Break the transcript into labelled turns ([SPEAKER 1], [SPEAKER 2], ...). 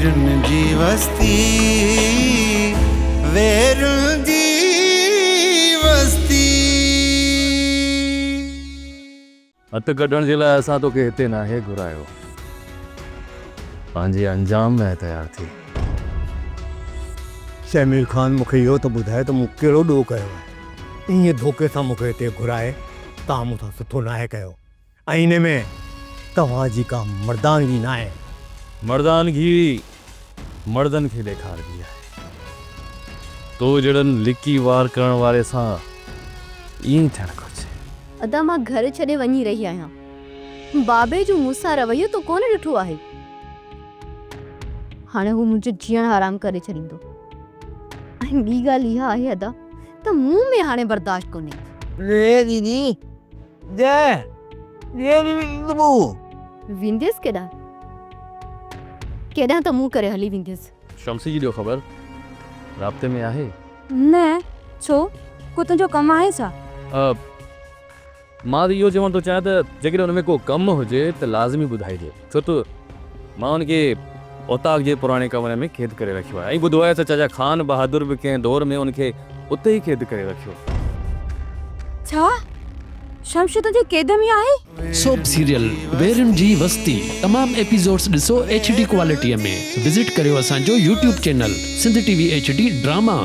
[SPEAKER 1] ويرن جي وستي ويرن جي وستي.
[SPEAKER 2] هٿ ڪڍڻ جي لاء اسان توکي هتي ناهي گهرايو. پنهنجي انجام لاء تيار ٿي.
[SPEAKER 3] شهمير خان مون کي اهو ته ٻڌاء ته مون ڪهڙو ڏوهه ڪيو آهي. ائين ڌوڪي سان مون کي هتي گهرائي توهان مون سان سٺو ناهي ڪيو ۽ ان ۾ توهان جي ڪا مردانگي ناهي.
[SPEAKER 2] مردانگي مردن کي ڏيکاربي آهي. تو جهڙن لڪي وار ڪرڻ واري سان ائين ئي ٿيڻ گهرجي.
[SPEAKER 4] ادا مان گهر ڇڏي وڃي رهي آهيان. بابي جو مون سان رويو تو ڪونه ڏٺو آهي. هاڻي هو منهنجو جيئڻ حرام ڪري ڇڏيندو. ۽ ٻي ڳالهه اها آهي ادا ته مون ۾ هاڻي برداشت ڪونهي.
[SPEAKER 5] ري ديدي جي جي ويندبو.
[SPEAKER 4] وينديس ڪيڏانهن؟ ڪيڏانهن ته منهن ڪري هلي وينديس.
[SPEAKER 2] شمسي جي ڏيو خبر، رابطي ۾ آهي؟
[SPEAKER 6] نه، ڇو؟ ڪو تنهنجو ڪم آهي ڇا؟
[SPEAKER 2] مان ته اهو چوڻ ٿو چاهيان ته جيڪڏهن ان ۾ ڪو ڪم هجي ته لازمي ٻڌائجي، ڇو ته مان ان کي اوطاق جي پراڻي ڪمري ۾ قيد ڪري رکيو آهي ۽ ٻڌو آهي ته چاچا خان بهادر به ڪنهن دور ۾ ان کي اتي ئي قيد ڪري رکيو.
[SPEAKER 6] ڇا؟ شمشي تنهنجي قيد ۾ آهي؟
[SPEAKER 7] سوپ سيريل ويرين جي وستي تمام ايپيسوڊس ڏسو ايڇ ڊي ڪوالٽي ۾ وزٽ ڪريو اسان جو YouTube channel Sindh T V H D drama.